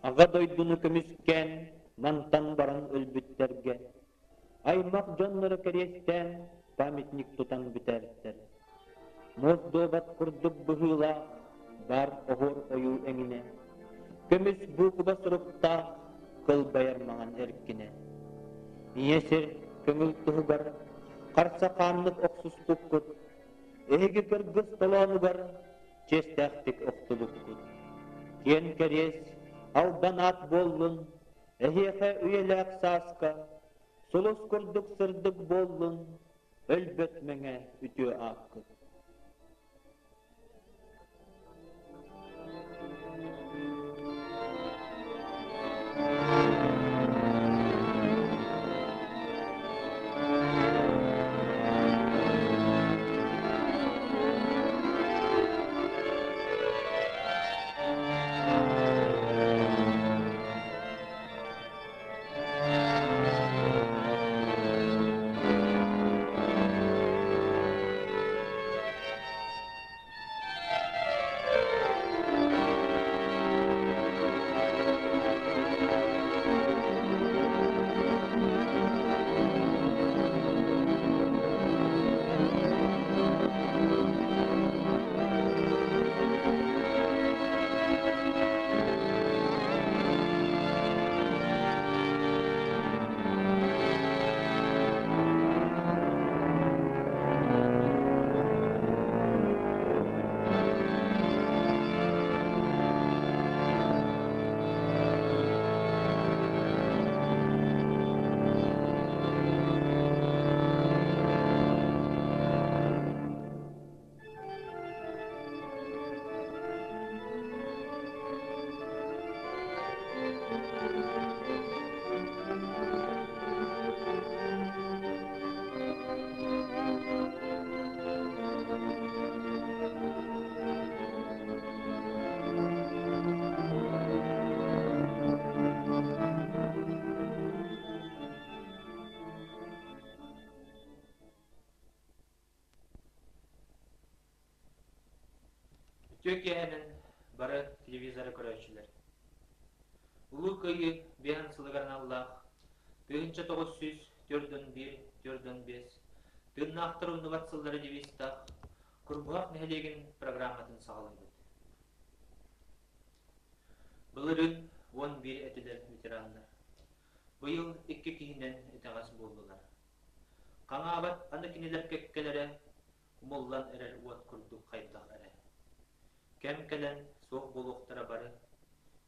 Аҕа дойдуну көмүскээн, мантан баран өлбүттэргэ, аймах дьонноро кэриэстээн памятник тутан бүтэртэр. Муос дуобат курдук быһыылаах баар оһуор ойуу эҥинэ, көмүс буукуба суруктаах кылбайар маҥан эркинэ. Ийэ сир көҥүл туһугар харса хааннык охсуспуккут, эһиги кыргыс толоонугар чиэстээхтик охтубуккут. Киэн кэриэс, албан аат буоллун, эһиэхэ үйэлээх сааска, сулус курдук сырдык буоллун, өлбөт мэҥэ үтүө ааккыт. Үтүө киэһэнэн бары телевизоры көрөөччүлэр. Улуу Кыайыы биэһин сылыгар аналлаах 1941 45 тыыннаахтар умнубат сыллара девизтаах Курбуһах нэһилиэгин программатын саҕалыыбыт. Былырыын 11 этилэр ветераннар. Быйыл икки киһинэн итэҕэс буоллулар. Хаҥаабат аны кинилэр кэккэлэрэ умуллан эрэр уот курдук хайдах эрэ. Кэм кэлэн суох буолуохтара бары,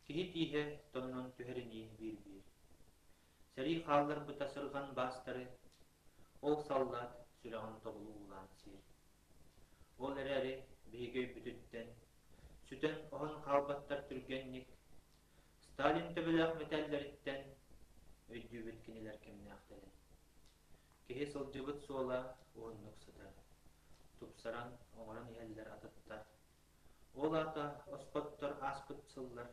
киһи тииһэ тоннон түһэринии биир-биир. Сэрии хаалларбыта сырҕан баастары, ол саллаат сүрэҕин тобулу уулаан сиир. Ол эрээри биһиги өйбүтүттэн сүтэн-оһон хаалбаттар түргэнник, Сталин төбөлөөх мэтээллэриттэн өйдүүбүт кинилэр кимнээхтэрин. Киһи сылдьыбыт суола уһуннук сытар, тупсаран, оҥорон иһэллэр атыттар. Ол аата оспоттор ааспыт сыллар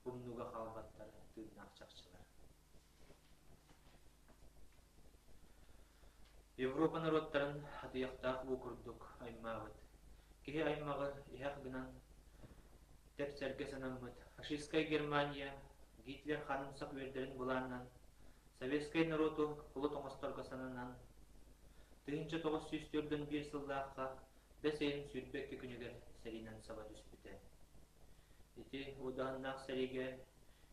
умнууга хаалбаттар тыыннаах чахчылар. Европа норуоттарын атыйахтаах уу курдук аймаабыт, киһи аймаҕы иһэх гынан тэпсэргэ санаммыт фашистскай Германия Гитлер хаанымсах үөрдэрин былаанынан советскай норуоту кулут оҥосторго сананан, 1941 сыллаахха бэс ыйын 22 күнүгэр сэриинэн саба түспүтэ. Ити удааннаах сэриигэ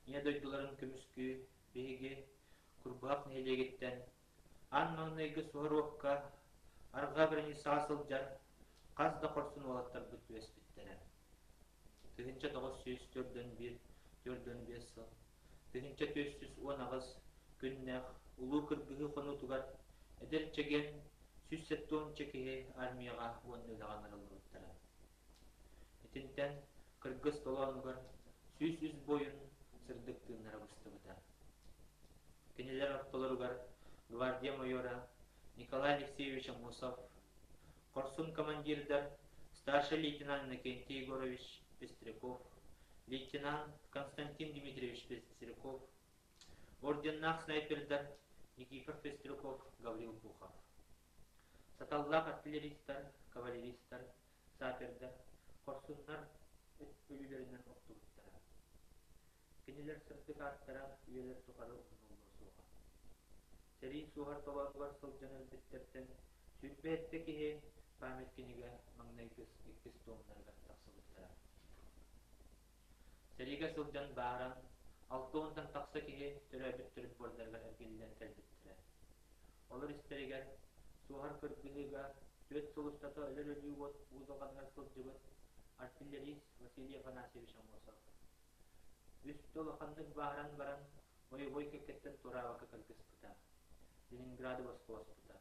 Ийэ дойдуларын көмүскүү биһиги Курбуһах нэһилиэгиттэн аан маҥнайгы суһаруокка арҕаа границаҕа сылдьар хас да хорсун уолаттарбыт түбэспиттэрэ. 1941 45 сыл 1418 күннээх Улуу Кыргыһыы хонуутугар эдэр чэгиэн 170 киһи армияҕа уонна үлэҕэ ыҥырыллыбыттара. Итинтэн кыргыс толоонугар 103 буойун сырдык тыыннара быстыбыта. Кинилэр ортолоругар гвардия майора Николай Алексеевич Аммосов, хорсун командирдар старшай лейтенант Иннокентий Егорович Пестряков, лейтенант Константин Дмитриевич Пестряков, орденнаах снайпердар Никифор Пестряков, Гаврил Пухов. Саталлаах артиллеристар, кавалеристар, сапердар, хорсуннар өлүүлэринэн охтубуттара. Кинилэр сырдык ааттара үйэлэр тухары умнуллуо суоҕа. Сэрии суоһар толоонугар сылдьан өлбүттэртэн 27 киһи память кинигэ маҥнайгы иккис туомнарыгар тахсыбыттара. Сэриигэ сылдьан бааран, 60-тан тахса киһи төрөөбүт төрүт буордарыгар эргиллэн кэлбиттэрэ. Олор истэригэр суоһар кыргыһыыга 4 сыл устата өлөр өлүү уот уудалҕаныгар сылдьыбыт артиллерист Василий Афанасьевич Аммосов. Үс да улаханнык бааһыран баран, бойобуой кэккэттэн туораабакка кыргыспыта, Ленинграды босхолоспута.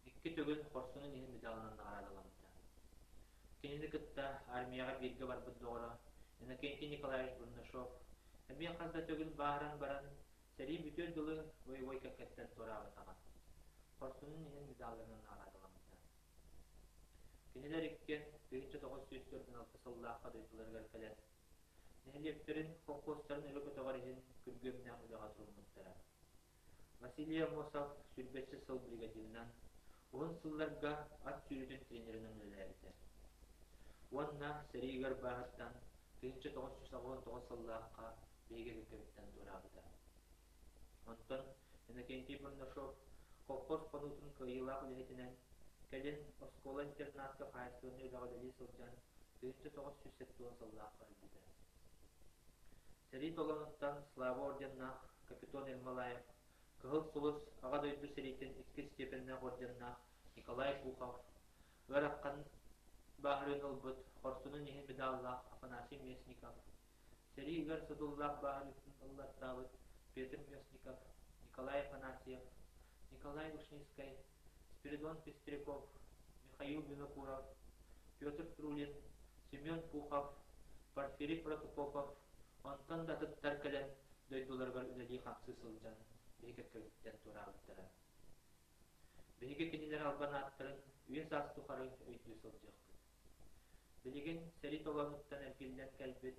Икки төгүл хорсунун иһин медалынан наҕараадаламмыта. Кинини кытта армияҕа бииргэ барбыт доҕоро Иннокентий Николаевич Бурнашов эмиэ хас да төгүл бааһыран баран, сэрии бүтүөр дылы бойобуой кэккэттэн туораабатаҕа. Хорсунун иһин медалларынан наҕараадаламмыта. Кинилэр иккиэн 1946 сыллаахха дойдуларыгар кэлэн, нэһилиэктэрин, холкуостарын өрө көтөҕөр иһин күргүөмнээх үлэҕэ туруммуттара. Василий Аммосов сүүрбэччэ сыл бригадирынан, уһун сылларга ат сүүрүүтүн тренеринэн үлэлээбитэ. Уонна сэрии ыар бааһыттан 1989 сыллаахха биһиги кэккэбиттэн туораабыта. Онтон Иннокентий Бурнашов колхоз хонуутун кыайыылаах үлэһитинэн, кэлин оскуола-интернатка хаһаайыстыбаннай үлэҕэ үлэлии сылдьан 1970 сыллаахха өлбүтэ. Сэрии толоонуттан Слава орденнаах Капитон Ермолаев, Кыһыл Сулус Аҕа дойду сэриитин иккис степеннээх орденнаах Николай Пухов, ыарахан бааһырыыны ылбыт хорсунун иһин медаллаах Афанасий Местников, сэрии ыар содуллаах бааһырыытын ыллартаабыт Петр Местников, Николай Афанасьев, Николай Ушницкай, Спиридон Пестряков, Михаил Винокуров, Петр Трулин, Семен Пухов, Порфирий Протопопов, онтон да атыттар кэлэн дойдуларыгар үлэлии-хамсыы сылдьан биһи кэккэбититтэн туораабыттара. Биһиги кинилэр албан ааттарын үйэ-саас тухары өйдүү сылдьыахпыт. Билигин сэрии толоонуттан эргиллэн кэлбит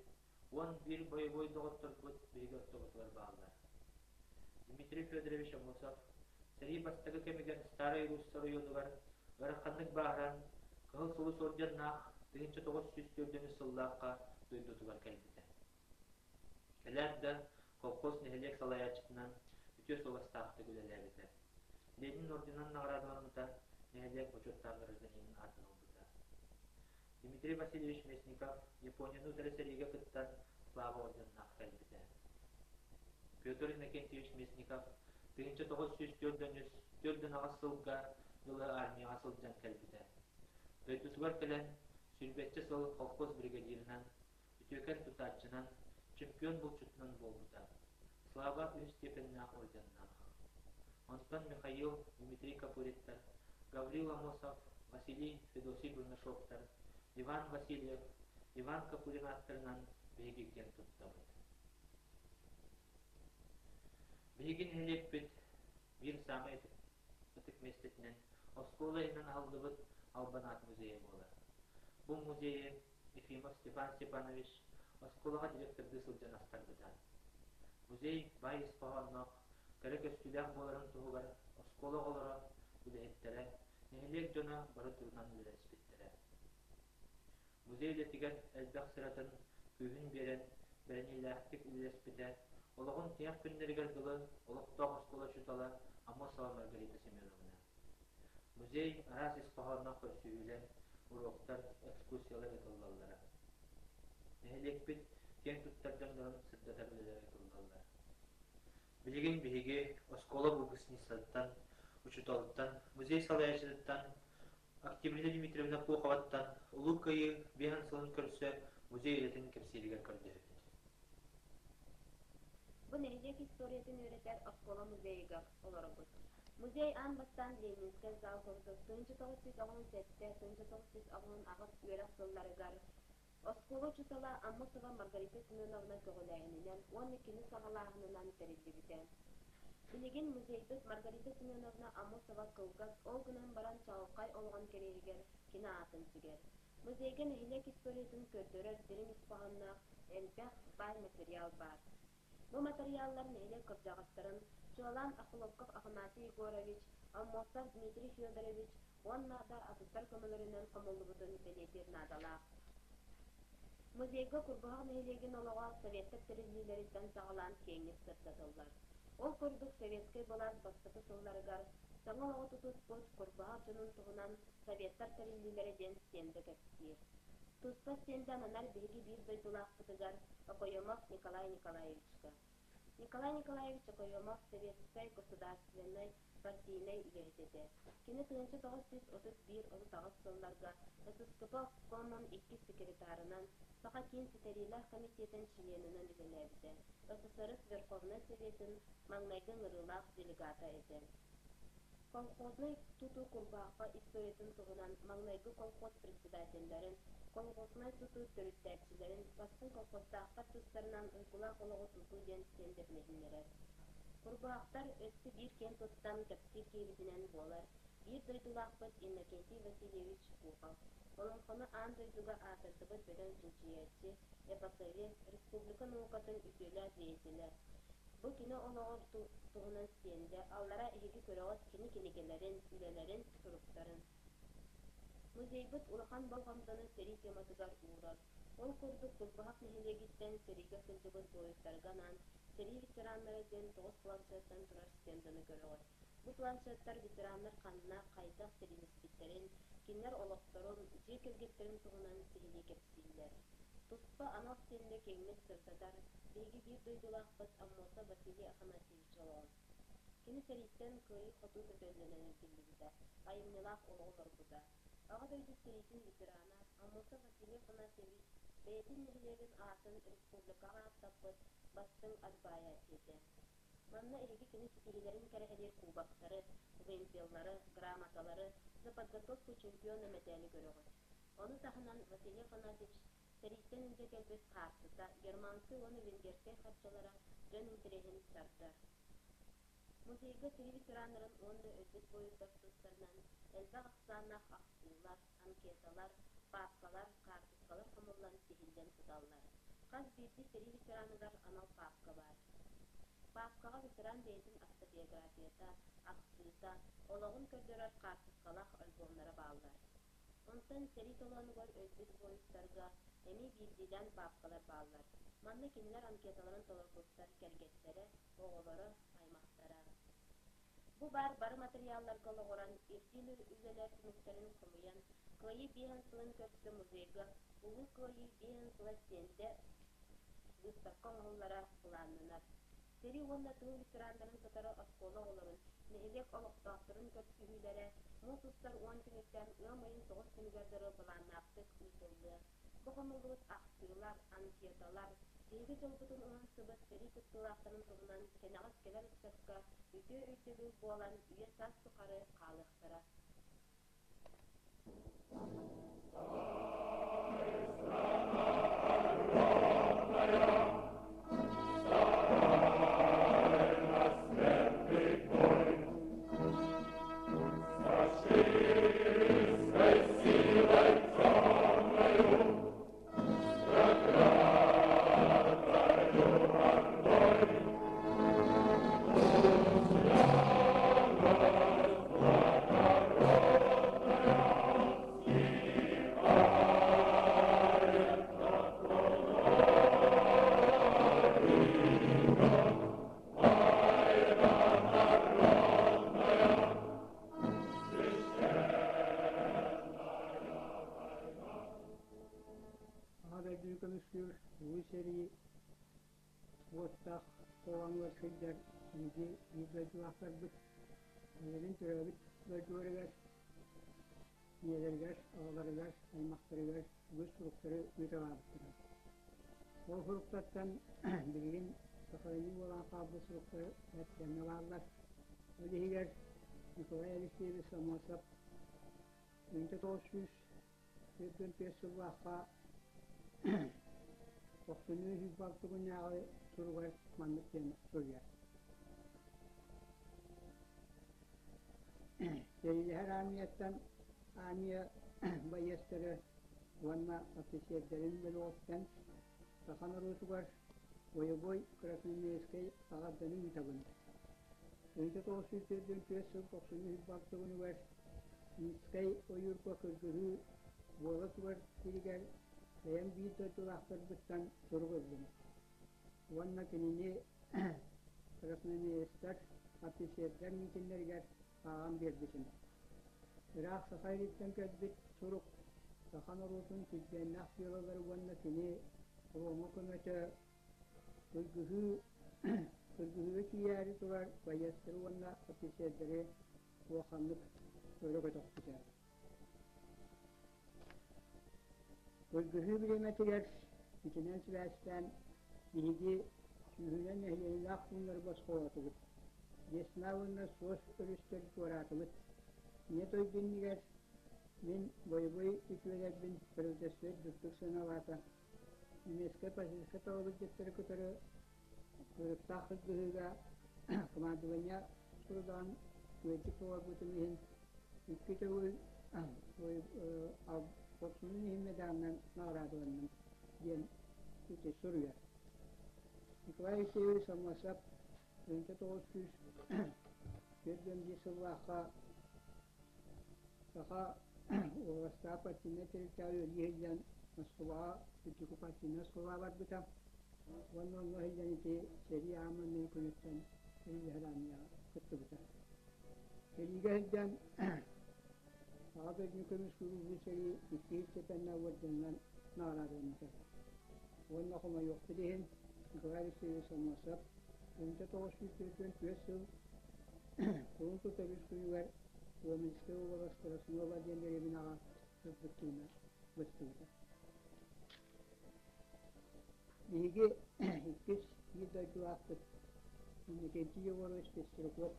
11 бойобуой доҕотторбут биһиги ортобутугар бааллар. Дмитрий Федорович Аммосов сэрии бастакы кэмигэр Старай Русса оройуонугар ыараханнык бааһыран Кыһыл Сулус орденнаах 1904 сыллаахха дойдутугар кэлбитэ. Кэлээт да колхоз нэһилиэк салайааччытынан үтүө суобастаахтык үлэлээбитэ. Ленин орденынан наҕараадаламмыта, нэһилиэк бочуоттаах гражданинын аатын ылбыта. Дмитрий Васильевич Местников Японияны утары сэриигэ кыттан Слава орденнаах кэлбитэ. Петр Иннокентьевич Местников 1943 сылга дылы армияҕа сылдьан кэлбитэ. Дойдутугар кэлэн сүүрбэччэ сыл колхоз бригадирынан, үтүөкэн тутааччынан, чемпион булчутунан буолбута. Слава үһүс степеннээх орденнаах. Онтон Михаил, Дмитрий Копыреттар, Гаврил Амосов, Василий Федосий Бурнашовтар, Иван Васильев, Иван Копырин ааттарынан биһиги киэн туттабыт. Биһиги нэһилиэкпит биир саамай ытык миэстэтинэн оскуола иһинэн аһыллыбыт Албан аат музейа буолар. Бу музейы Ефимов Степан Степанович оскуолаҕа директордыы сылдьан астарбыта. Музей баай ис хоһоонноох, кэрэ көстүүлээх буоларын туһугар оскуола оҕолоро, үлэһиттэрэ, нэһилиэк дьоно бары турунан үлэлэспиттэрэ. Музей үлэтигэр элбэх сыратын, күүһүн биэрэн, бэриниилээхтик үлэлэспитэ, олоҕун тиһэх күннэригэр дылы олохтоох оскуола учуутала Аммосова Маргарита Семеновна. Музей араас ис хоһоонноох көрсүһүүлэр, уруоктар, экскурсиялар ыытыллаллара. Нэһилиэкпит киэн туттар дьоннорун сырдатар үлэлэр ыытыллаллар. Билигин биһиги оскуола выпускницаттан, учууталтан, музей салайааччытыттан Октябрина Дмитриевна Пуховаттан Улуу Кыайыы биэһин сылын көрсө музей үлэтин кэпсииригэр көрдөһөбүт. Бу нэһилиэк историятын үөрэтэр оскуола музейыгар олоробут. Музей аан бастаан Ленинскэй зал курдук 1997-1998 үөрэх сылларыгар оскуола учуутала Аммосова Маргарита Семеновна көҕүлээһининэн уонна кини саҕалааһынынан тэриллибитэ. Билигин музейбыт Маргарита Семеновна Аммосова кылгас, ол гынан баран чаҕылхай олоҕун кэриэһигэр кини аатын сүгэр. Музейга нэһилиэк историятын көрдөрөр дириҥ ис хоһоонноох элбэх баай материал баар. Бу матырыйааллар нэһилиэк кырдьаҕастарын, чуолаан Охлопков Афанасий Егорович, Аммосов Дмитрий Федорович уонна да атыттар көмөлөрүнэн хомуллубутун бэлиэтиир наадалаах. Музейга Курбуһах нэһилиэгин олоҕо Советтар тэриллиилэриттэн саҕалаан киэҥник сырдатыллар. Ол курдук советскай былаас бастакы сылларыгар саҥа олоҕу тутуспут Курбуһах дьонун туһунан Советтар тэриллиилэрэ диэн стендэ кэпсиир. Туспа стендэ ананар биһиги биир дойдулаахпытыгар Окоемов Николай Николаевичка. Николай Николаевич Окоемов советскай государственнай партийнай үлэһит этэ. Кини 1931-38 сылларга ССКП обкомун иккис секретарынан, Саха Киин ситэриилээх комитетын чилиэнинэн үлэлээбитэ, ССРС Верховнай Советын маҥнайгы ыҥырыылаах делегата этэ. Колхознай тутуу Курбаахха историятын туһунан маҥнайгы колхоз председателлэрин, колхознай тутуу төрүттээччилэрин, бастыҥ колхозтаахтар тустарынан уйгулаах олоҕу тутуу диэн стендэ билиһиннэрэр. Курбаахтар өссө биир киэн туттан кэпсиир киһибитинэн буолар биир дойдулаахпыт Иннокентий Васильевич Пухов. Олоҥхону аан дойдуга аатырдыбыт бөдөҥ чинчийээччи, эпосовед, республика наукатын үтүөлээх деятелэ. Бу кини олоҕор туһунан стендэ, аллара эһиги көрөҕүт кини кинигэлэрин, үлэлэрин, суруктарын. Музейбыт улахан болҕомтону сэрии тематыгар уурар. Ол курдук Курбуһах нэһилиэгиттэн сэриигэ сылдьыбыт буойуттарга анаан «Сэрии ветераннара» диэн 9 планшеттан турар стенданы көрөҕүт. Бу планшеттар ветераннар ханна, хайдах сэриилэспиттэрин, кинилэр олохторун, дьиэ кэргэттэрин туһунан сиһилии кэпсииллэр. Туспа анал стендэ киэҥник сырдатар биһиги биир дойдулаахпыт Аммосов Василий Афанасьевич олоҕун. Кини сэрииттэн кыайыы-хотуу көтөллөнөн эргиллибитэ, айымньылаах олоҕу олорбута. Аҕа дойду сэриитин ветерана Аммосов Василий Афанасьевич бэйэтин нэһилиэгин аатын республикаҕа ааттаппыт бастыҥ отбаайааччы этэ. Манна эһиги кини ситиһиилэрин кэрэһэлиир кубоктары, вымпеллары, грамоталары, за подготовку чемпиона мэтээли көрөҕүт. Ону таһынан Василий Афанасьевич сэрииттэн илдьэ кэлбит хаартыта, германскай уонна венгерскэй харчылара дьон интэриэһин тардар. Музейга сэрии ветераннарын уонна өлбүт буойуттар тустарынан элбэх ахсааннаах ахтыылар, анкеталар, паапкалар, хаартыскалар хомуллан тиһиллэн сыталлар. Хас биирдии сэрии ветераныгар анал паапка баар. Паапкаҕа ветеран бэйэтин автобиографията, ахтыыта, олоҕун көрдөрөр хаартыскалаах альбомнара бааллар. Онтон сэрии толоонугар өлбүт буойуттарга эмиэ биирдиилээн паапкалар бааллар. Манна кинилэр анкеталарын толорбуттар кэргэттэрэ, оҕолоро, аймахтара. Бу баар бары матырыйаалларга олоҕуран, ирдиир үлэлэр түмүктэрин хомуйан, Кыайыы биэһин сылын көрсө музейга Улуу Кыайыы биэһин сыла стендэ быыстапка оҥоһуллара былааннанар. Сэрии уонна тыыл ветераннарын кытары оскуола оҕолорун, нэһилиэк олохтоохторун көрсүһүүлэрэ муус устар 10 күнүттэн ыам ыйын 9 күнүгэр дылы былааннаахтык ыытыллыа. Бу хомуллубут ахтыылар, анкеталар, биһиги дьолбутун уһансыбыт сэрии кыттыылаахтарын туһунан кэнэҕэс кэлэр ыччакка үтүө өйдөбүл буолан үйэ-саас тухары хаалыахтара. Аҕа дойдуну көмүскүүр Улуу сэрии уоттаах толооҥҥо сылдьар биһиги биир дойдулаахтарбыт бэйэлэрин төрөөбүт дойдуларыгар, ийэлэригэр, аҕаларыгар, аймахтарыгар үгүс суруктары ыыталаабыттара. Ол суруктартан билигин сахалыы буолан хаалбыт суруктар бэрт бааллар. Ол иһигэр Николай Алексеевич Аммосов 1945 сыллаахха тохсунньу сүүс күннээҕи суругар маннык диэн суруйар. Сэриилэһэр армияттан армия байыастара уонна офицердэрин бөлөҕүттэн саха норуотугар бойобуой красноармейскай эҕэрдэни ыытабын. 1944 сыл тохсунньу сүүс күнүгэр Минскэй ойуурга кыргыһыы буола турар сиригэр Бэйэм биир дойдулаахтарбыттан сурук ыллым уонна кинини красноармеецтар, офицердар миитиннэригэр ааҕан биэрбитим. Ыраах Саха сириттэн кэлбит сурук саха норуотун килбиэннээх дьыалалары уонна кини фроҥҥа көмөтө кыргыһыы кыргыһыыга тиийээри турар байыастары уонна офицердары улаханнык өрө көтөхпүтэ. Кыргыһыы бириэмэтигэр итинэн сибээстээн биһиги сүүһүнэн нэһилиэнньэлээх пууннары босхолоотубут. Десна уонна Суос өрүстэри туораатыбыт. Ийэ дойду иннигэр мин бойобуой үтүөлэрбин правительство үрдүктүк сыаналаата. Немецкэй фашистскай талабырдьыттары кытары кырыктаах кыргыһыыга командование сурудаҕын үөрдүк толорбутум иһин икки төгүл хорсунун иһин медалынан наҕараадаланным диэн ити суруйар. Николай Алексеевич Аммосов 1941 сыллаахха Саха уобаластаах партийнай тэрилтэҕэ үлэлии сылдьан Москваҕа үрдүкү партийнай оскуолаҕа барбыта уонна онно сылдьан ити сэрии ааманныы күнүттэн сэриилэһэр армияҕа кыттыбыта. Сэриигэ сылдьан Аҕа дойдуну көмүскүүр улуу сэрии иккис степеннээх уордьанынан наҕараадаламмыта. Уонна хомойуохпут иһин, Николай Алексеевич Аммосов 1944 сыл кулун тутар үс күнүгэр Гомельскай уобалас Краснова диэн дэриэбинэҕэ сырдык тыына быстыбыта. Биһиги иккис биир дойдулаахпыт Иннокентий Егорович Пестряков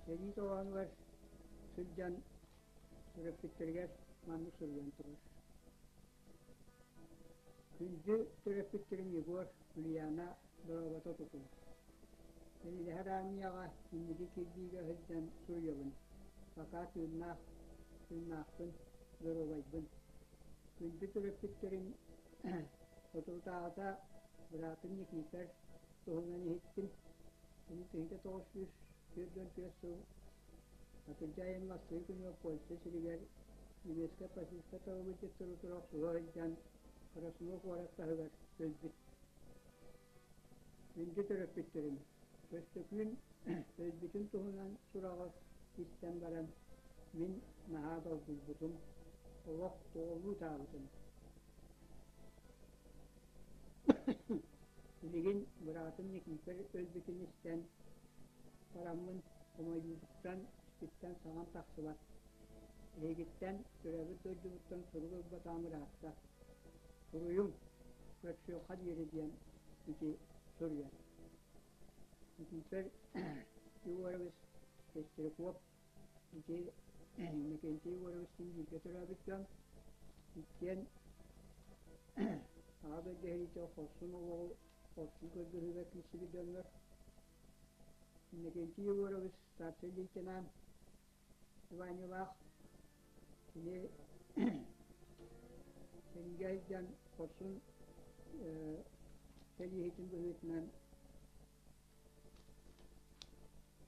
сэрии толоонугар сылдьан төрөппүттэригэр маннык суруйан турар. Күндү төрөппүттэрим Егор, Ульяна дорообото тутуҥ. Сэриилэһэр армияҕа инники кирбиигэ сылдьан суруйабын. Пока тыыннаах, тыыннаахпын, доруобайбын. Күндү төрөппүттэрим соторутааҕыта быраатым Никифор туһунан иһиттим. Кини 1944 сыл атырдьах ыйын бастакы күнүгэр Польша сиригэр немецкэй фашистскай талабырдьыттары утары охсуһа сылдьан Краснов куорат таһыгар өлбүт. Күндү төрөппүттэрим, Көстөкүүн өлбүтүн туһунан сураҕы истэн баран, мин наһаа долгуйбутум, олох тоҕолуу ытаабытым. Билигин быраатым Никифор өлбүтүн истэн бараммын хомойуубуттан, испиттэн саҥам тахсыбат. Эһигиттэн, төрөөбүт дойдубуттан сурук ылбатаҕым ыраатта. Суруйуҥ, көрсүөххэ диэри диэн ити суруйар. Никифор Егорович Пестряков ити Иннокентий Егоровичтыын бииргэ төрөөбүт дьон иккиэн Аҕа дойду сэриитэ хорсун олоҕу хорсун кыргыһыыга киирсибит дьоннор. Иннокентий Егорович старшай лейтенант званиелаах кини сэриигэ сылдьан хорсун сэрииһитин быһыытынан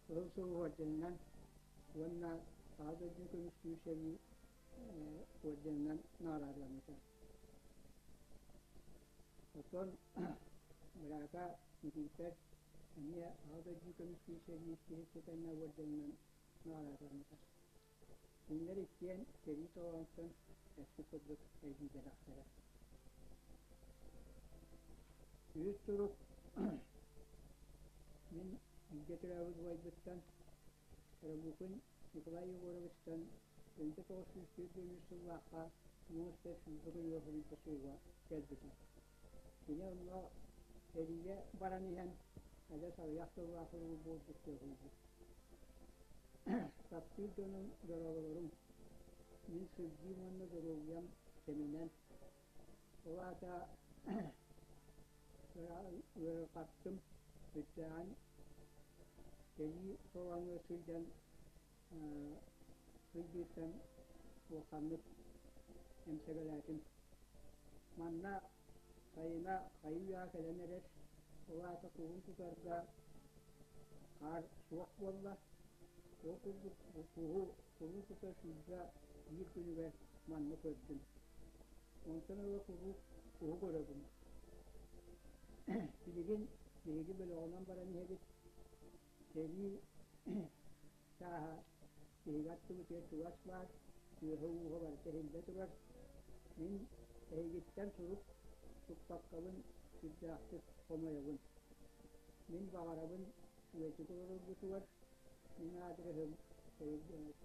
Кыһыл Сулус орденынан уонна Аҕа дойдуну көмүскүүр сэрии орденынан наҕараадаламмыта. Оттон быраата Никииппэр эмиэ Аҕа дойдуну көмүскүүр сэрии иккис степеннээх орденынан наҕараадаламмыта. Кинилэр иккиэн сэрии толоонуттан эппит курдук эргийбэтэхтэрэ. Үһүс турук мин бииргэ төрөөбүт убайбыттан Рабукин Николай Егоровичтан 1944 сыллаахха муус сүүрбэ күнүгэр суруйбут суруга кэлбитэ. Кини онно сэриигэ баран иһэн адьас аҕыйах тыллаах суругу буолбут тыаһыйбыт. Таптыыр дьонум дорооболорум, мин сылдьыым уонна доруобуйам кэминэн, ол аата ыарырҕаттым, сүрдээҕин сэрии толооҥҥо сылдьан сылдьыыттан улаханнык эмсэгэлээтим. Манна сайына хайыы-үйэҕэ кэлэн эрэр, ол аата куһун тутарга хаар суох буолла. Ол курдук куһу кулун тутар 21 күнүгэр манна көрдүм. Онтон ыла куруук куһу көрөбүн. Билигин биһиги бөлөҕүнэн баран иһэбит. Сэрии чааһа биһиги аттыбытыгар чугас баар, тыаһа-ууһа барыта иһиллэ турар. Мин эһигиттэн сурук туппаккабын сүрдээхтик хомойобун. Мин баҕарабын үчүгэйдик олороргутугар. Мин аадырыһым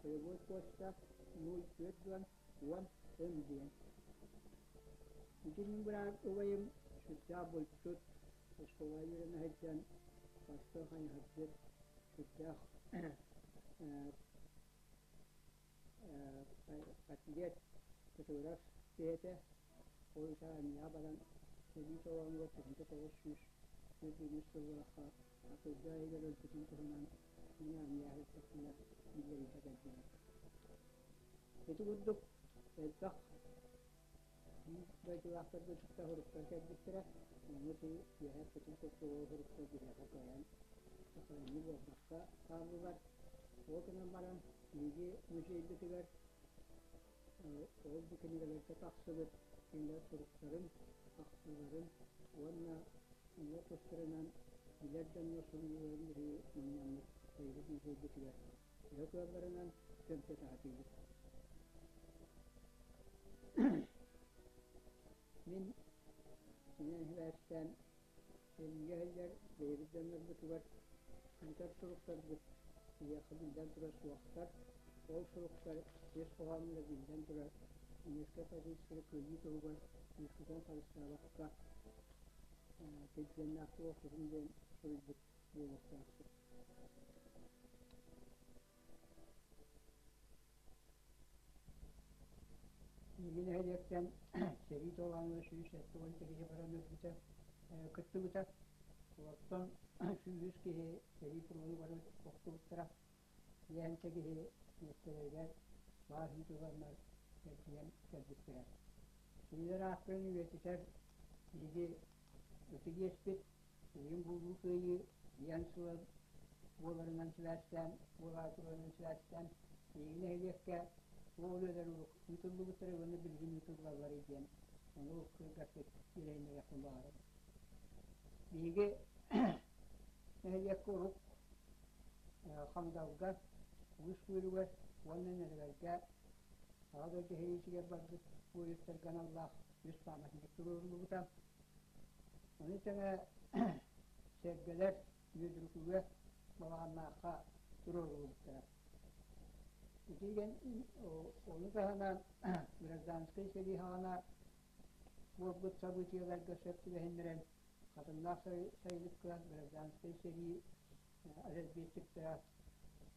Полевой почта 040 10 М диэн. Ити мин быраат убайым сүрдээх булчут, оскуолаҕа үөрэнэ сылдьан бастыҥ хайыһардьыт, сүрдээх атлет, фотограф киһи этэ. Ол иһин армияҕа баран сэрии толоонугар 1943 сыллаахха атырдьах ыйыгар өлбүтүн туһунан мин армияҕа сыттахпына биллэриитэ кэлбитэ. Ити курдук элбэх биир дойдулаахтарбын кытта суруктар кэлбиттэрэ. Ону ити үөһэ эппитим курдук ол суруктар биһиэхэ кыайан сохранение буолбакка хааллылар. Ол гынан баран биһиги музейбытыгар ол бу кинигэлэргэ тахсыбыт кинилэр суруктарын, ахтыыларын уонна кинилэр тустарынан билэр дьоннор суруйууларын биһиги мунньаммыт бэйэбит музейбытыгар төһө кыалларынан көмсө сатыыбыт. Мин итинэн сибээстээн сэриигэ сылдьар бэйэбит дьоннорбутугар ыытар суруктарбыт биһиэхэ биллэн турар суохтар. Ол суруктар ис хоһоонноро биллэн турар немецкэй фашистары кыайыы туһугар күүскүтүн харыстаабакка килбиэннээхтик охсуһуҥ диэн суруйбут буолуохтаахпыт. Биһиги нэһилиэктэн сэрии толооҥҥо 170 киһи баран өлбүтэ, кыттыбыта. Олортон 103 киһи сэрии фронугар охтубуттара. Биэһэнчэ киһи миэстэлэригэр баар ыытылланнар эргийэн кэлбиттэрэ. Кинилэр ааттарын үйэтитэр биһиги ытык иэспит, Билигин бу Улуу Кыайыы диэн сыла буоларынан сибээстээн, буолаары турарынан сибээстээн, биһиги нэһилиэккэ туох үлэлэр ыытыллыбыттара уонна билигин ыытыллалларый диэн ону кылгастык билиһиннэриэхпин баҕарабын. Биһиги нэһилиэккэ урук Хамдалга, Уус Күөлүгэр уонна Нэлэгэргэ Аҕа дойду сэриитигэр барбыт буойуттарга аналлаах үс пааматынньык туруоруллубута. Ону тэҥэ сэргэлэр Үөдүрүкүгэ, Балаҕаннаахха туруоруллубуттара. Итиигэн ону таһынан гражданскай сэрии саҕана буолбут событиеларга сөп түбэһиннэрэн Хатыҥнаах сайылыкка гражданскай сэрии разведчиктара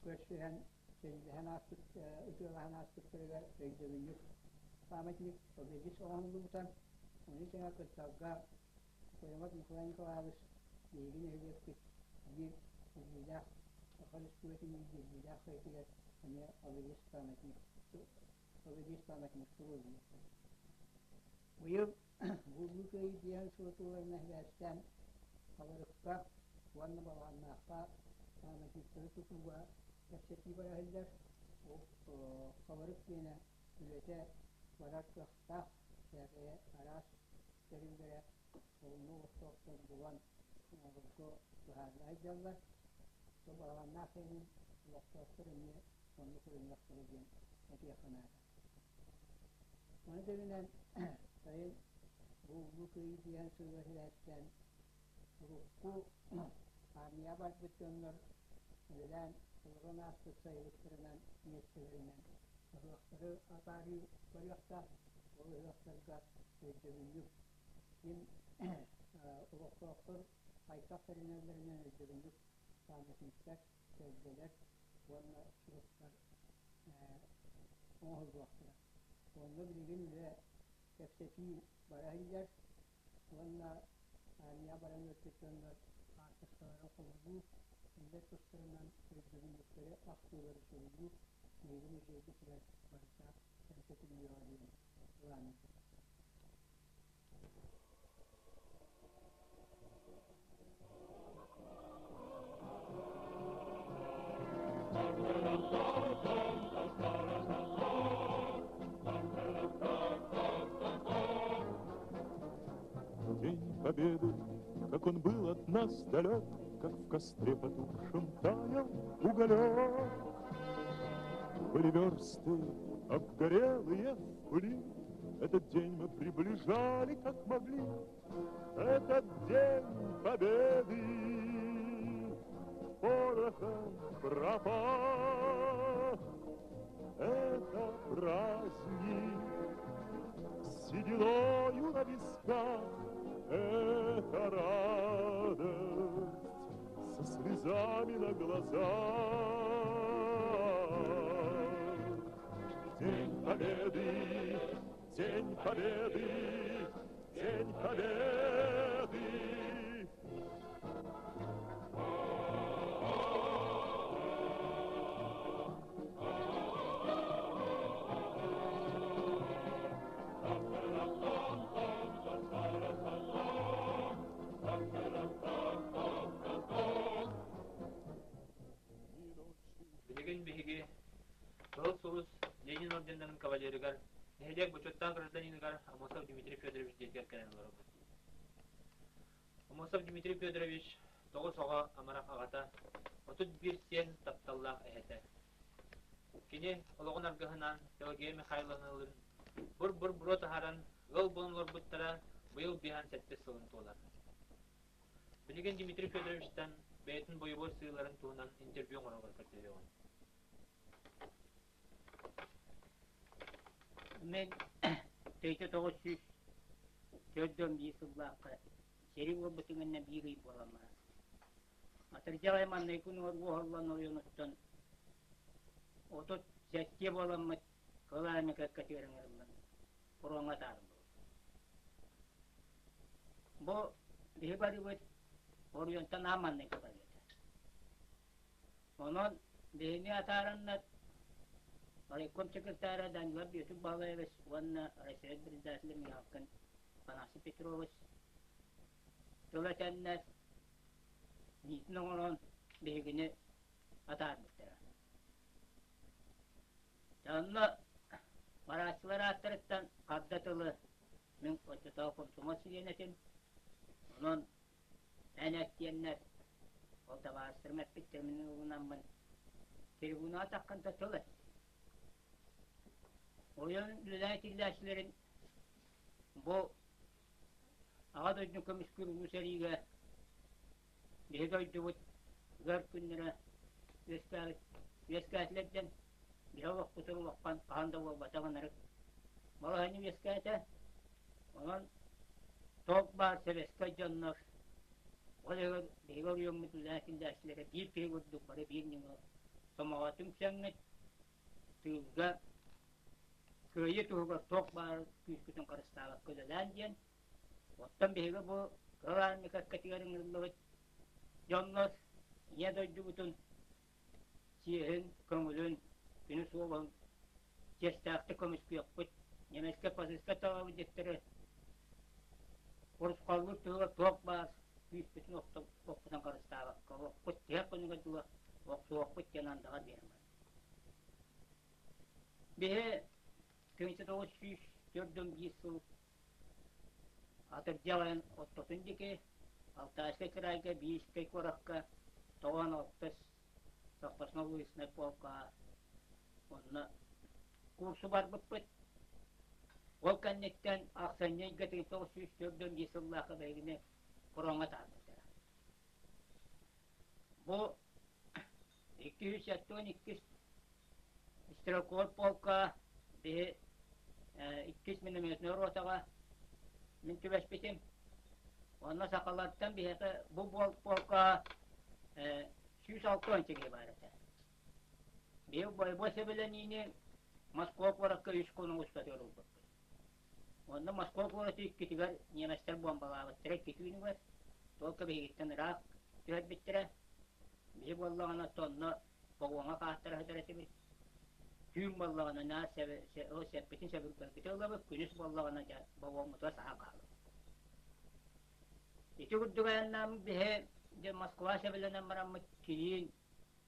көрсүһэн, сэриилэһэн ааспыт, ытыалаһан ааспыттарыгар өйдөбүнньүк памятник обелиск оҥоһуллубута. Ону тэҥэ Кырталга Кокоямов Николай Николаевич биһиги нэһилиэкпит биир биллиилээх Саха Республикатын биир биллиилээх киһитигэр эмиэ обелиск памятник обелиск памятник туруоруллубута. Быйыл Улуу Кыайыы диэн сыла туоларынан сибээстээн Хабарыкка уонна Балаҕаннаахха памятниктары тутууга кэпсэтии бара сылдьар. Ол Хабарык диэнэ үлэтэ барар кыахтаах, сээкэйэ араас тэриллэрэ солуну олохтоохтор булан оҥорорго быһаарыла сылдьаллар. Балаҕаннаах иһин олохтоохтор эмиэ оннук ылыныахтара диэн этиэххэ наада. Ону тэҥинэн сайын бу Улуу Кыайыы диэн сылга сибээстээн урукку армия барбыт дьоннор үлэлээн олорон ааспыт сайылыктарынан миэстэлэринэн ыһыахтары атаарыы барыахтаах. Ол ыһыахтарга өйдөбүнньүк ким олохтоохтор хайдах тэринэллэринэн өйдөбүнньүк памятниктар, сэргэлэр уонна суруктар оҥоһуллуохтара. Онно билигин үлэ кэпсэтии бара сылдьар уонна армия баран өлбүт дьоннор хаартыскаларын хомуйуу, кинилэр тустарынан өйдөбүнньүктэри, ахтыылары суруйуу биһиги музейбытыгар барыта кэпсэтиллиэҕэ диэн былаанныыбыт. Победы, как он был от нас далек, как в костре потухшем таял уголек. Были версты, обгорелые в пыли, этот день мы приближали, как могли. Этот день Победы порохом пропах. Это праздник с сединою на висках, это радость со слезами на глазах. День Победы, День Победы, День Победы! Билигин биһиги Кыһыл Сулус Ленин орденнарын кавалерыгар, нэһилиэк бочуоттаах гражданиныгар Аммосов Дмитрий Федорович дьиэтигэр кэлэн олоробут. Аммосов Дмитрий Федорович тоҕус оҕо амарах аҕата, 31 сиэн тапталлаах эһэтэ. Кини олоҕун аргыһынаан Пелагея Михайловналыын бур-бур буруо таһааран ыал буолан олорбуттара быйыл биһан сэттис сылын туолар. Билигин Дмитрий Федоровичтан бэйэтин бойобуой сыыларын туһунан интервью оҥорорго көрдөһүөҕүм. Мен 1941 сыллаахха сэрии буолбутун кэннэ биир ый буолан баран Атырдьах ый маннайгы уоһаллан оройуонуттан 37 буоламмыт кылааны кэккэтигэр ыҥырыллан фроҥҥа атаарыллыбыт. Бу биһи барыбыт оройуонтан аан маннайгы барыыта. Онон биһини атаараннар райком секретара Данилов Бүөтүр Баһылаевич уонна райсовет председателэ Михалкин Афанасий Петрович тыл этэннэр миитин оҥорон биһигини атаарбыттара. Онно барааччылар ааттарыттан харда тылы мин оччотооҕу комсомол чилиэнэ этим. Онон эн эт диэннэр ол табаарыстарым эппиттэр мин ылынаммын трибунаҕа таххан да тыл эт. Ойон үлэлээн киллээччилэрин бу Аҕа дойдуну көмүскүүр улуу сэриигэ биһи дойдубут ыар күннэрэ үөскээбит үөскээтилэр диэн биһи олохпутун улахан хаһан да буолбатах ынырык балаһыанньа үөскээтэ. Онон туох баар сэбиэскэй дьоннор, ол иһигэр биһиги оройуоммут үлэһит киллээччилэрэ биир киһи курдук бары биир ньыма сомоҕо түмсэҥҥит тыылга кыайыы туһугар туох баар күүскүтүн харыстаабакка үлэлээн диэн. Оттон биһиги бу Кыһыл Армия кэккэтигэр ыҥырыллыбыт дьоннор Ийэ дойдубутун чиэһин, көҥүлүн, күнү суолун чиэстээхтик көмүскүөхпүт, немецкэй фашистскай талабыт диэктэри урусхаллыыр туһугар туох баар күүспүтүн охпутун харыстаабакка олохпут тиһэх күнүгэр дылы охсуохпут диэн андаҕар биэрэн барар. Биһи 1941 сыл атырдьах айан ортотун диэки Алтайскай кыраайга Бийскэй куоракка 96 запасной полка онно курсу барбыппыт. Ол кэнниттэн ахсынньы ыйга 1941 сыллаахха биһигини фроҥҥа таһаарбыттара. Бу 272 стрелковай полка биһи иккис минометнай ротаҕа мин түбэспитим. Онно сахалартан биһиэхэ бу полка 106 киһи баар этэ. Биһи бойобуой сэбилэниини Москва куоракка үс хонук устатыгар ылбыппыт. Онно Москва куораты иккитигэр немецтэр буомбалаабыттара икки түүнүгэр, только биһигиттэн ыраах түһэрбиттэрэ. Биһи буоллаҕына онно вагоҥҥа хааттара сытар этибит. Түүн буоллаҕына наар сэппитин сэбиргэлбитин ылабыт, күнүс буоллаҕына дьэ вагоммутугар саһан хаалабыт. Ити курдук айаннааммыт биһи дьэ Москва сэбилэнэн бараммыт киин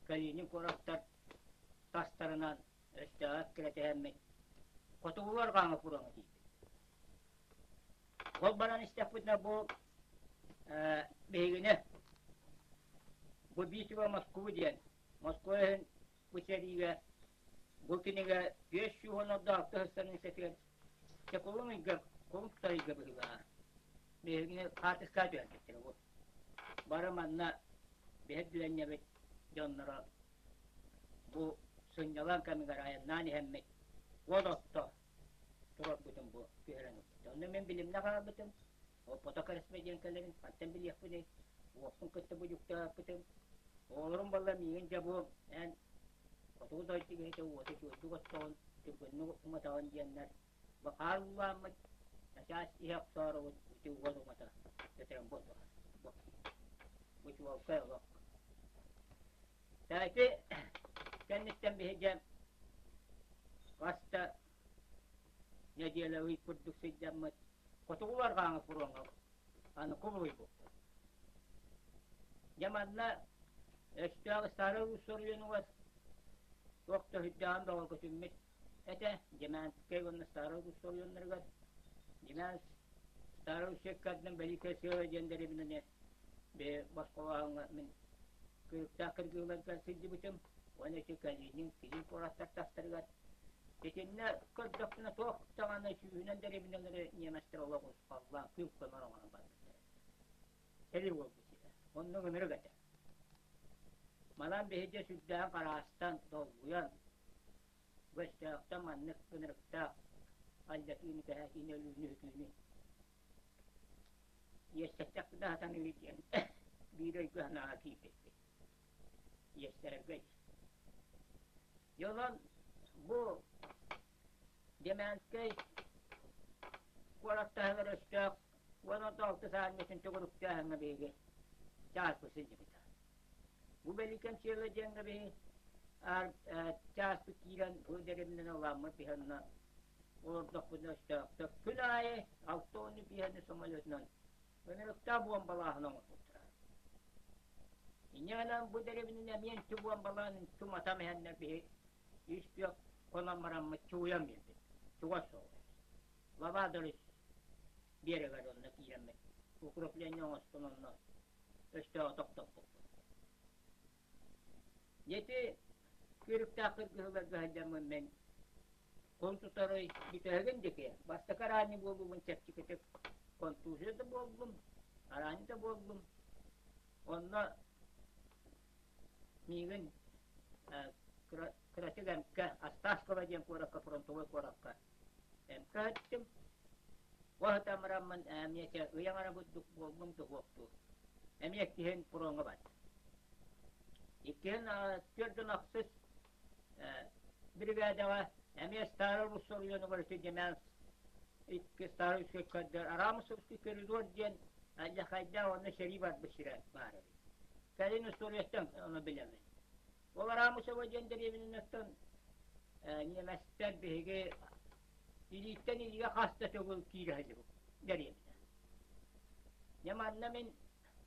Калинин куораттар тастарынан өстөөҕө эккирэтиһэммит хотугулуу арҕааҥҥы кураҥҥа тиийбит. Ол баран истэхпитинэ бу Биһигини бу Битва Москвы диэн Москва иһин бу сэриигэ бу кинигэ 516 страницатыгар кулун ыйга кулун тутар ыйга быһыылааҕа. Биһигини хаартыскаҕа түһэрбиттэрэ бу. Бары манна биһир дүөнньэбит дьонноро бу сынньалаҥ кэмигэр айаннаан иһэммит уот отто турарбытын бу түһэрэн ылбыт. Онно мин билимнэ хаалбытым, оппото корреспонденткаларын хантан билиэхпиний, уоппун кытта будьуктааппытым. Оҕолорум балла миигин дьэ бу эн хотугу дойду киһитэ уоту үчүгэйдик оттоҕун, түргэнник уматаҕын диэннэр бахаар уулааммыт, начаас иһэ охсооробут ити уот умата көтөрөн буоллаҕа. Бу чуолкай олох. Ити кэнниттэн биһиги хас да нэдиэлэ ый курдук сылдьаммыт хотугу арҕааҥы фроҥҥа аны кубулуйбуппут. Дьэ манна өстөөх Старай Руссо оройуонугар туох да сүрдээҕин бөҕөргөтүммүт этэ Демянскай уонна Старай Руссо оройуоннарыгар. Демянск Старай Руссеккаттан Великая Сыала диэн дэриэбинэни бэйэ босхолооһуҥҥа мин кырыктаах кыргыыларга сылдьыбытым уонна ити Калинин киин куораттар тастарыгар итиннэ көрдөхпүнэ туох даҕаны сүүһүнэн дэриэбинэлэри ньиэмэстэр олох урусхаллаан күл көмөр оҥорон барбыттар. Сэрии буолбут сирэ. Оннук ынырык этэ. Манан биһиги сүрдээҕин хараастан, долгуйан, өстөөхтөн маннык ынырыктаах алдьатыыны, кэһэтиини, өлүүнү-сүтүүнү Иэстэстэхпинэ сатаныыр диэн биир өйгө санааҕа киирбиппит. Иэстэрэргэ. Дьэ онон бу Демянскай куорат таһыгар өстөөх 16 саанньатын төгүрүктээһиҥҥэ биһиги чааспыт сылдьыбыта. Бу Бэликэн сыала диэҥҥэ биһи чааспыт киирэн бу дэриэбинэни ыламмыт биһи онно олордохпутуна өстөөхтөр күн аайы 6 биэһини самолетунан ынырыктаах буомбалааһын оҥорбуттара. Инньэ гынан бу дэриэбинэни эмиэ үнтү буомбалаан үнтү уматан иһэннэр биһи үс күөх хонон бараммыт чугуйан биэрбит. Чугас соҕус. Лабаадырыс биэрэгэр онно киирэммит укрепление оҥостон онно өстөөҕү тохтоппуппут. Ити күүрүктээх кыргыһыыларга сылдьаммын мин кун тутарый бүтэһигин диэки бастакы араанньы буолуубун чэпчэкитик контузия да буоллум, араанньы да буоллум. Онно миигин кыратык эмкэ Осташково диэн куоракка фронтовой куоракка эмкэ ыттым. Ол сытан бараммын эмиэ ый аҥара курдук буоллум духуоптуу. Эмиэ иккиһин фроҥҥа бардым. Иккиһин түөрт ахсыс биригээдэҕэ эмиэ Старай Руссо оройуонугар ити Демянск икки Старай Русскай Арамусовский коридор диэн алдьархайдаах онно сэрии барбыт сирэ баар эбит. Кэлин устуоруйаттан ону билэбин. Ол Арамусово диэн дэриэбинэнэттэн ньиэмэстэр биһиги илииттэн илиигэ хас да төгүл киирэ сылдьыбыт дэриэбинэ. Дьэ манна мин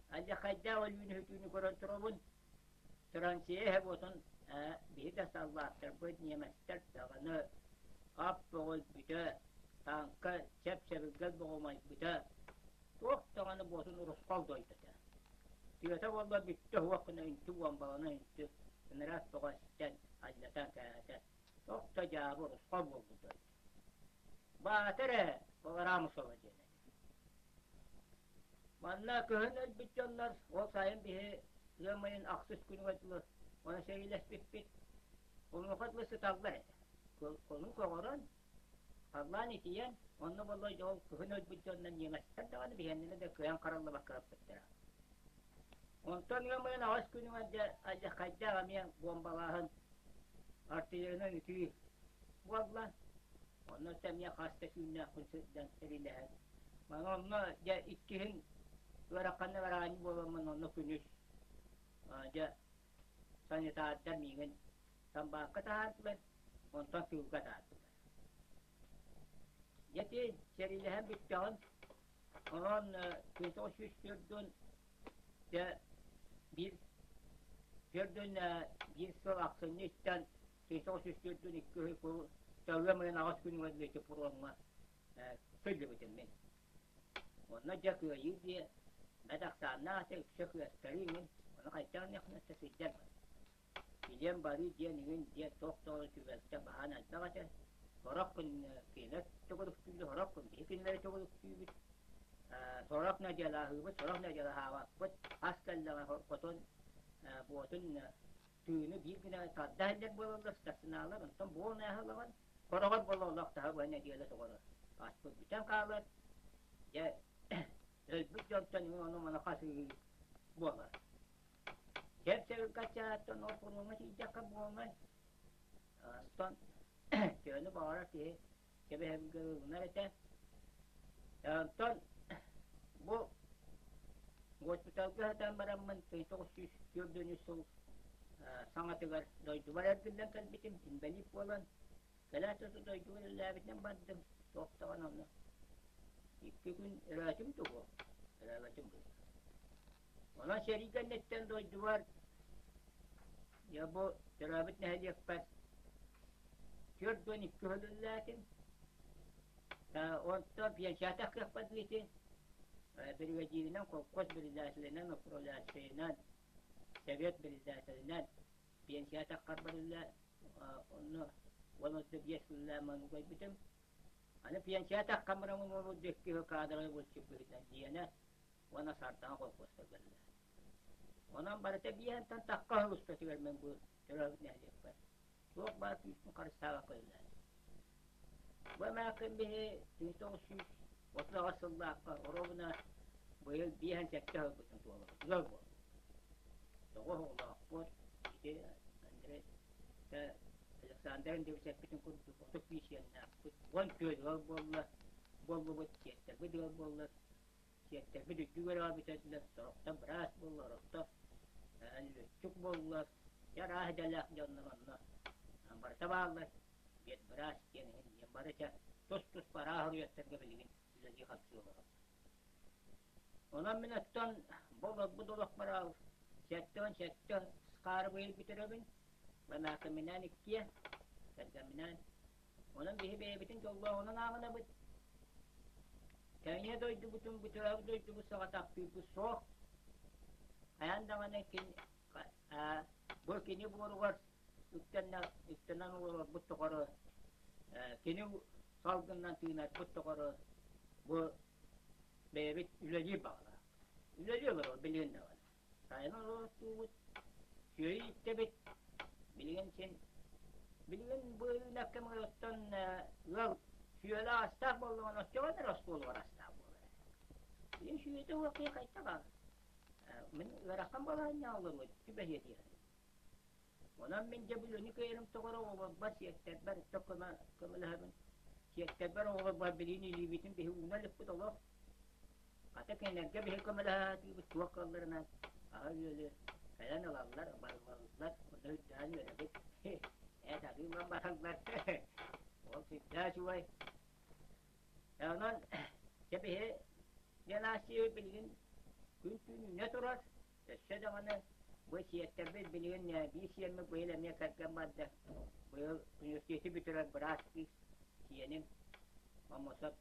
алдьархайдаах өлүүнү-сүтүүнү көрөн турабын. Траншея иһэ буотун биһи да саллааттарбыт ньиэмэстэр даҕаны ап бөҕөлбүтэ, тааҥка сэп-сэбиргэл боҕумайбыта, туох даҕаны буотун урусхал дойдута. Тыата буолла бүттэ уһуох гына үнтү буомбалана үнтү ынырык бөҕө эстэн алдьатан кэһээтэ. Туох да дьаабы урусхал буолбут дойду. Баатар ээ, Баларамусова диэн этэ. Манна кыһын өлбүт дьоннор ол сайын биһи ыам ыйын ахсыс күнүгэр дылы ону сэриилэспиппит. Онуоха дылы сыталлар этэ. Хонуу көҕөрөн, халлаан итийэн, онно буолла ол кыһын өлбүт дьоннор ньиэмэстэр даҕаны биһиэннэрэ да кыайан хараллыбакка ыппыттара. Онтон ыам ыйын аҕыс күнүгэр дьэ алдьархайдаах эмиэ буомбалааһын артиллериянан ытыы буолла. Онно эмиэ хас да түүннээхпин сылдьан сэриилэһэн. Маны онно дьэ иккиһин ыараханнык араанньы буоламмын онно күнүс дьэ санитардар миигин санбаакка таһаардылар, онтон тыылга таһаардылар. Дьэ ити сэриилэһэн бүттэҕин, онон 1904 дьэ биир төрдүн биир сыл ахсынньы иттэн 1942 ыам ыйын аҕыс күнүгэр диэки пуруоҥҥа сылдьыбытым мин. Онно дьэ кыайыы диэ. Бэт ахсааннаах этэ, үксэ кыаттарыы иҥин, ону хайдах гыныахпын өссө сылдьар Килиэн барыы диэн иҥин диэн туох даҕаны түбэлтэ баһаан элбэх этэ. Сорох күн кинилэр төгүрүктүүллэр, сорох күн биһи кинилэри төгүрүктүүбүт. Сорох нэдиэлэһыыбыт, сорох нэдиэлэһаабаппыт. Ас кэллэҕинэ хотон буотун тыыны биир гына тарда иһэллэр буолаллар старшиналар, онтон буол нааһалаҕын хороҕор буола олох таһа быһа нэдиэлэ тоҕоро аспыт бүтэн хаалар. Дьэ өлбүт дьонтон ону-маны хасыһыы буолар. Чэп-чэбиргэ ол форуҥҥа тиийдэххэ буолмай. Онтон төһөнү баҕарар киһи кэбиһэргэ ылынар этэ. Онтон бу госпиталга сытан бараммын 1943 сыл саҥатыгар дойдубар эргиллэн кэлбитим, инбэлиит буолан. Кэлээт да дойдубар үлэлээбитинэн бардым, туох даҕаны онно икки күн өрөөтүм тугу, өрөөбөтүм быһыылаах. Онон сэрии кэнниттэн дойдубар я бу төрөөбүт нэһилиэкпэр 42 сыл үлэлээтим. Онтон пенсиятах кыахпар диэти биригэдьииринэн, холкуос председателинэн, управляющайынан, совет председателинэн пенсиятаххар барылла онно 15 сыллаах манугайбытым. Аны пенсиятахха барамын уолу икки кадровай булчут быһыытынан диэнэ уонна Сардаҥа колхуоска кэллэ. Онон барыта биэһэнтэн тахха сыл устатыгар мин бу төрөөбүт нэһилиэкпэр туох баар күүспүн харыстаабакка үлэлээтим. Бу эмээххин биһи 1938 сыллаахха оруобуна быйыл биэһэн сэттэ сылбытын туолабыт ыал буоллубут. Тоҕо оҕолоохпут ити Андрей Александр Андреевич эппитин курдук 35 сиэннээхпит, 14 ыал буолла буоллубут, сиэттэрбит ыал буолла Сиэттэрбит үрдүк үөрэҕи бүтэрдилэр, сорохтор быраас буолла, сорохтор лүөччүк буолла. Дьэ араас идэлээх дьоннор онно барыта бааллар. Ветбыраас диэн иһин диэн бары чэ тус-туспа араас уруйаттарга билигин үлэлии-хамсыы олороллор. Онон мин оттон бу олорбут олохпор 77 хаары быйыл бүтэрэбин. Банаакамминаан иккиэ, кэргэмминаан. Онон биһи бэйэбитин дьоллооҕунан ааҕынабыт. Кэҥиэ дойдубутун, бытыраабыт дойдубут саҕа таптыырбыт суох. Хайаан даҕаны кини, бу кини буоругар үктэнэн олорорбут тухары, кини салгынынан тыынарбыт тухары бу бэйэбит үлэлиир баҕалаах. Үлэлии олорор билигин даҕаны. Сайын олордуубут, сүөһү ииттэбит. Билигин син билигин бу үүнэр кэмҥэ оттон ыал сүөһүлээх астаах буоллаҕына оччоҕо эрэ остуолугар астаах буолар. Билигин сүөһүтэ суох киһи хайдах мин ыарахан балаһыанньаҕа олоруо түбэһиэ дии Онон мин дьэ бүлүүнү кыайарым тоҕоро оҕолорбор, сиэттэрбэр өттө көмө көмөлөһөбүн. Сиэттэрбэр оҕолорбор билигин илиибитин биһи ууна иликпит олох. Хата кинилэргэ биһи көмөлөһө сатыыбыт туох кыалларынан аһы-үөлү кэлэн ылаллар, барыллаллар, онно үрдээн үөрэбит. Ээ сатыы ылан бараллар. Ол сүрдээх үчүгэй. Онон дьэ биһи династия билигин күн-түүн үүнэ турар. Өссө даҕаны бу сиэттэрбит билигин биир сиэммит быйыл эмиэ кэргэн барда. Быйыл университеты бүтэрэр быраас кыыс сиэним Мамосов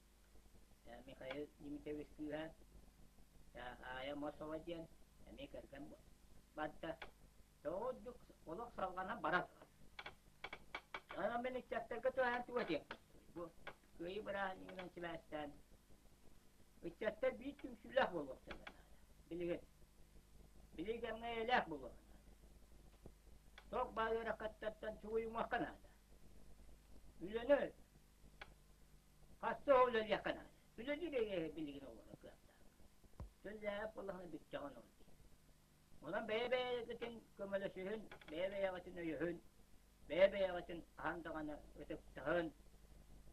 Михаил Дмитриевич кыыһа Аайа Мосова диэн эмиэ кэргэн барда. Тоҕо ордук олох салҕанан бара турар. Онон мин ыччаттарга туһаан тугу этиэм бу Кыайыы бырааһынньыгынан сибээстээн ыччаттар биир түмсүүлээх буолуохтарын наада. Билигин. Билигин кэмҥэ эйэлээх буолуохха наада. Туох баар ыарахаттартан чугуйумуохха наада. Үлэни хаста үлэлиэххэ наада. Үлэлиир эйэ билигин олорор кыахтаах. Үлэлээбэт буоллахына бүттэҕин ол дии. Онон бэйэ-бэйэҕитин көмөлөсүһүн, бэйэ-бэйэҕитин өйөһүн, бэйэ-бэйэҕитин хаһан даҕаны ытыктаһын,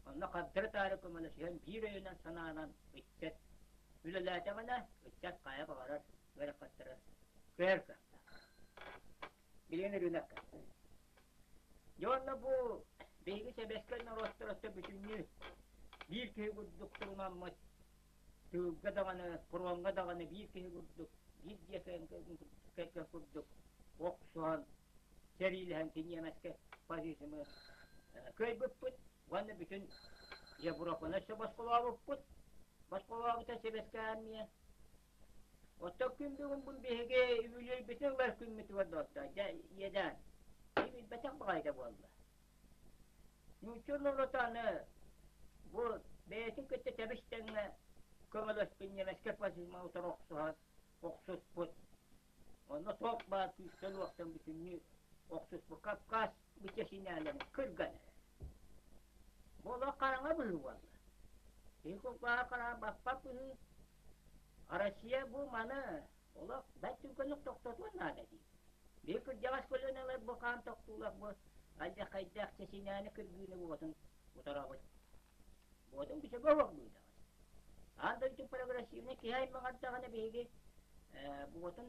онно хардары-таары көмөлөсүһэн биир өйүнэн-санаанан ыччат үлэлээтэҕинэ, ыччат хайа баҕарар ыарахаттары кыайар кыахтаах. Билигин ырыынакка. Дьэ уонна бу биһиги сэбиэскэй норуоттар бүтүннүү биир киһи курдук турунаммыт тыылга даҕаны, фроҥҥа даҕаны биир киһи курдук, биир дьиэ кэргэн курдук охсуһан, сэриилэһэн киниэмэскэ фашизмы кыайбыппыт уонна бүтүн Европаны өссө босхолообуппут. Босхолообута Сэбиэскэй Армия. Оттон күн бүгүн бу биһиги үбүлүөйбүтүн ылар күммүтүгэр доҕоттоор, дьэ иэдээн, киһи билбэтэх баҕайыта буолла. Нуучча норуота аны бу бэйэтин кытта тэбис-тэҥҥэ көмөлөспүт немецкэй фашизмы утары охсуһан охсуспут. Онно туох баар күүстэн-уохтан бүтүннүү охсуспут Кавказ быччасинээлэрин кырган эрэр. Бу олох хараҥа быһыы буолла. Киһи кулгааҕа хараҕа баппат быһыы. Россия бу маны олох бэрт түргэнник тохтотуон наада дии. Биһи кырдьаҕас көлүөнэлэр бу хаан тохтуулах бу алдьархайдаах чэчинээни кыргыыны буотун утарабыт. Буотун бүтүгэ оһох быыдаҕыт. Аан дойду прогрессивнай киһи аймаҕар даҕаны биһиги буотун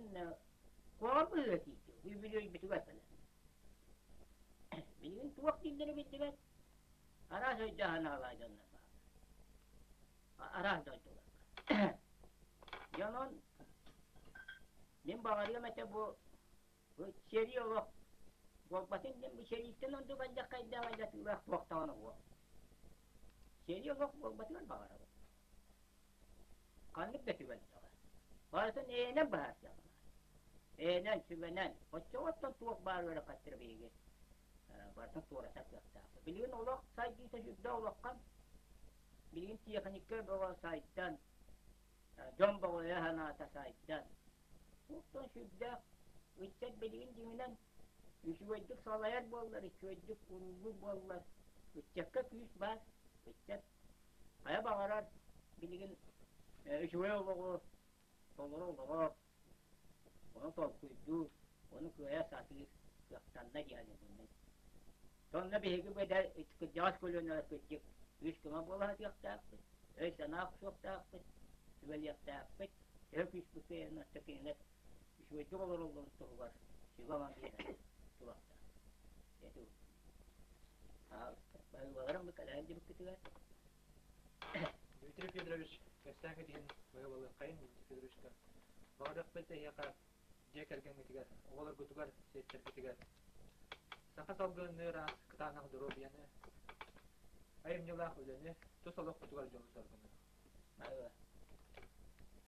куоҕан быһыыга тиийдибит, үбүлүөйбүтүгэр кэлэн. Билигин туох дииллэрэ биллибэт. Араас өйдөөх-санаалаах дьоннор бааллар. Араас дойдуларга. Дьэ онон мин баҕарыам этэ бу бу сэрии олох буолбатын диэн бу сэрииттэн ордук алдьархайдаах алдьатыылаах туох даҕаны суох. Сэрии олох буолбатыгар баҕарабын. Ханнык да түбэлтэҕэ. Барытын эйэнэн быһаарсыахха. Эйэнэн, сүбэнэн. Оччоҕоттон туох баар ыарахаттара биһиги барытын туоратар кыахтаахпыт. Билигин олох сайдыыта сүрдээх улахан. Билигин тиэхиньикэ бөҕө сайдан, дьон бөҕө өйө-санаата сайдан. Оттон сүрдээх ыччат билигин дьиҥинэн үчүгэйдик салайар буоллар, үчүгэйдик уруулуур буоллар, ыччакка күүс баар. Ыччат хайа баҕарар билигин үчүгэй олоҕу толору олорор, ону толкуйдуур, ону кыайа сатыыр кыахтанна диэн мин. Сонно биһиги бэдэр кырдьаҕас көлүөнэлэр кырдьык үс көмө буола сатыахтаахпыт, өй-санаа охсуохтаахпыт, сүбэлиэхтээхпит, төһө күүспүт кыайарын оччо кинилэр үчүгэйдик олороллорун туһугар сүбэ-ама биэрэн туруохтаах. Ити баһыыбаларым бу кэлэһэн дьибиккитигэр. Дмитрий Федорович, кэпсээн кэтиһин быһабалыаххайын Дмитрий Федоровичка. Баҕарыахпыт эһиэхэ дьиэ кэргэҥҥитигэр, оҕолоргутугар, сиэттэргитигэр саха салгыныныы ыраас кытаанах доруобуйаны, айымньылаах үлэни, тус олоххутугар дьолу-соргуну.